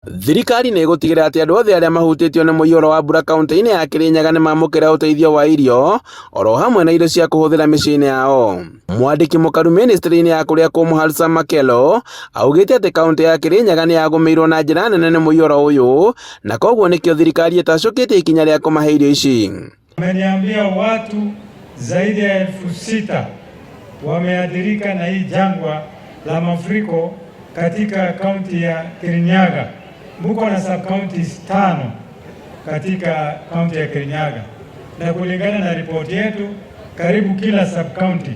Thirikari nĩ ĩgũtigĩrĩra atĩ andũ othe arĩa mahutĩtio nĩ mũiyũro wa mbura kauntĩ-inĩ ya Kirinyaga nĩ mamũkĩra ũteithio wa irio oro hamwe na indo cia kũhũthĩra mĩciĩ-inĩ yao. Mwandĩki mũkaru ministry-inĩ ya kũrĩa kũmũ Halsa Makelo augĩte atĩ kauntĩ ya Kirinyaga nĩ yagũmĩirwo na njĩra nene nĩ mũiyũro ũyũ na koguo nĩkĩo thirikari ĩtacũkĩtie ikinya rĩa kũmahe irio ici. Wameniambia watu zaidi ya 6,000 wameathirika na hii jangwa la mafuriko katika kaunti ya Kirinyaga. Muko na sub counties 5 katika kaunti ya Kirinyaga, na kulingana na ripoti yetu, karibu kila sub county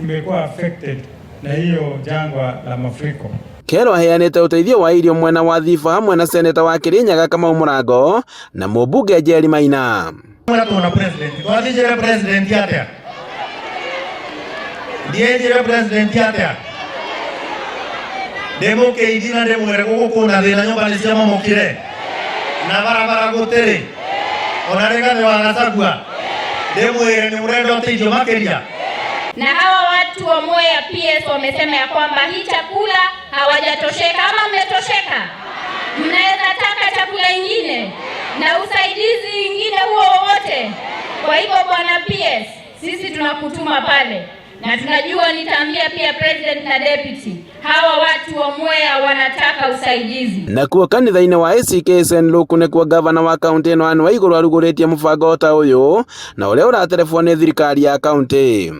imekuwa affected na hiyo jangwa la mafuriko. Kero aheanĩte ũteithio wa irio mwena wa Thiba hamwe na seneta wa Kirinyaga Kamau Mũrango na mũmbunge Njeri Maina. Tuna president twathinjire president atia ndienjire president atia ndimũkĩithi na ndĩmwĩre gũkũ kwĩna thĩna nyũmba nĩ ciamomokire na barabara gũtirĩ ona Rigathĩ wa Gachagua ndĩmwĩre nĩ mũrenda ũteithio makĩria. Na hawa watu wa Mwea PS wamesema ya kwamba hii chakula hawajatosheka. Ama mmetosheka? Mnaweza taka chakula ingine na usaidizi ingine huo wowote? Kwa hivyo bwana PS, sisi tunakutuma pale na tunajua nitaambia pia president na deputy, hawa watu wa Mwea wanataka usaidizi. Nakuo kanitha-inĩ wa ACK St Luke nĩkuo gavana wa kaunti ĩno Anne Waiguru arugũrĩtie mũbango ta ũyũ na ũrĩa ũraterebwo nĩ thirikari ya kaunti.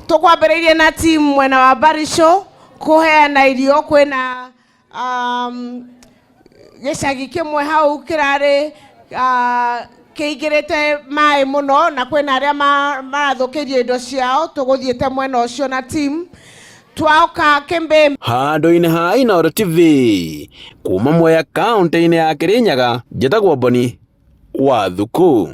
Tukwambĩrĩirie na team mwena wa Barisho kũheana irio kwĩna gĩcagi kĩmwe hau kĩrarĩ kĩingĩrĩte maĩ mũno na kwĩna arĩa marathũkĩirio indo ciao tũgũthiĩte mwena ũcio na team twaoka Kĩmbĩ. Handũ-inĩ ha Inooro TV kuma Mwea kaunti-inĩ ya Kirinyaga, njĩtagwo Boni wa Thuku.